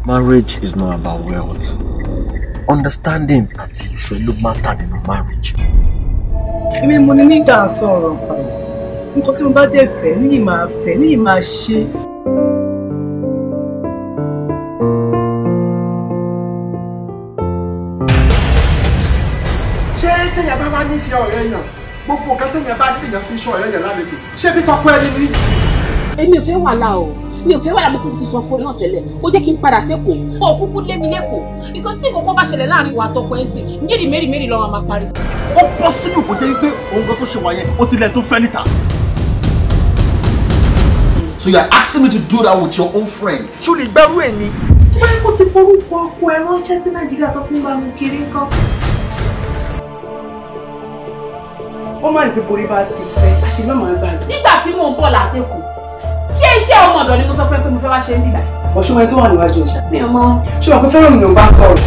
Marriage is not about wealth. Understanding àti ìfẹ́ ló matter nínú marriage. Èmi mo ní nígbà sọ̀rọ̀ pa ẹ̀. Nǹkan tí mo bá dẹ̀ fẹ́ ní ìmáa fẹ́ ní ìmáa ṣe. Ṣé téèyàn bá wá nífẹ̀ẹ́ ọ̀rẹ́ yàn, gbogbo nǹkan téèyàn bá níyàn fi ṣọ ọ̀rẹ́ yàn lálejò, ṣé bí tọkọ ẹni ni? Èmi ò fẹ́ wàhálà o, mi ò fẹ́ wàhálà, mo kúkú ti sọ fún ẹ náà tẹ́lẹ̀, ó jẹ́ kí n padà sékòó. Ó kúkú lé mi lẹ́kọ̀ọ́, because tí nǹkan bá ṣẹlẹ̀ láàrin wa tọkọ ẹ̀ sìn, mérì mérì mérì lọ́wọ́ máa parí. Ó possible kó jẹ́ wípé òun kan tó ṣe wáyé, ó ti lẹ́ni tó fẹ́ níta. So you are asking me to do that with your own friend? Ṣó lè gbẹ́rú ẹ̀ ni? Báyìí kò ti forúkọ ọkọ ẹ ránṣẹ́ sí Nàìjíríà tó ti ń bá mi kiri ńkọ́. Ó má rí pé borí bá ti fẹ́, àṣẹ má máa gbàgbé. Nígbà tí mò ń bọ̀ látẹ̀kọ̀, ṣé iṣẹ́ ọmọ ọ̀dọ̀ ni mo sọ fún ẹ pé mo fẹ́ wá ṣe ń bíbá? Ọ̀ṣun ẹni tó wà níwájú ìṣá. Mi ò mọ. Ṣé wàá pé fẹ́ràn mi ló ń bá sọ̀rọ̀?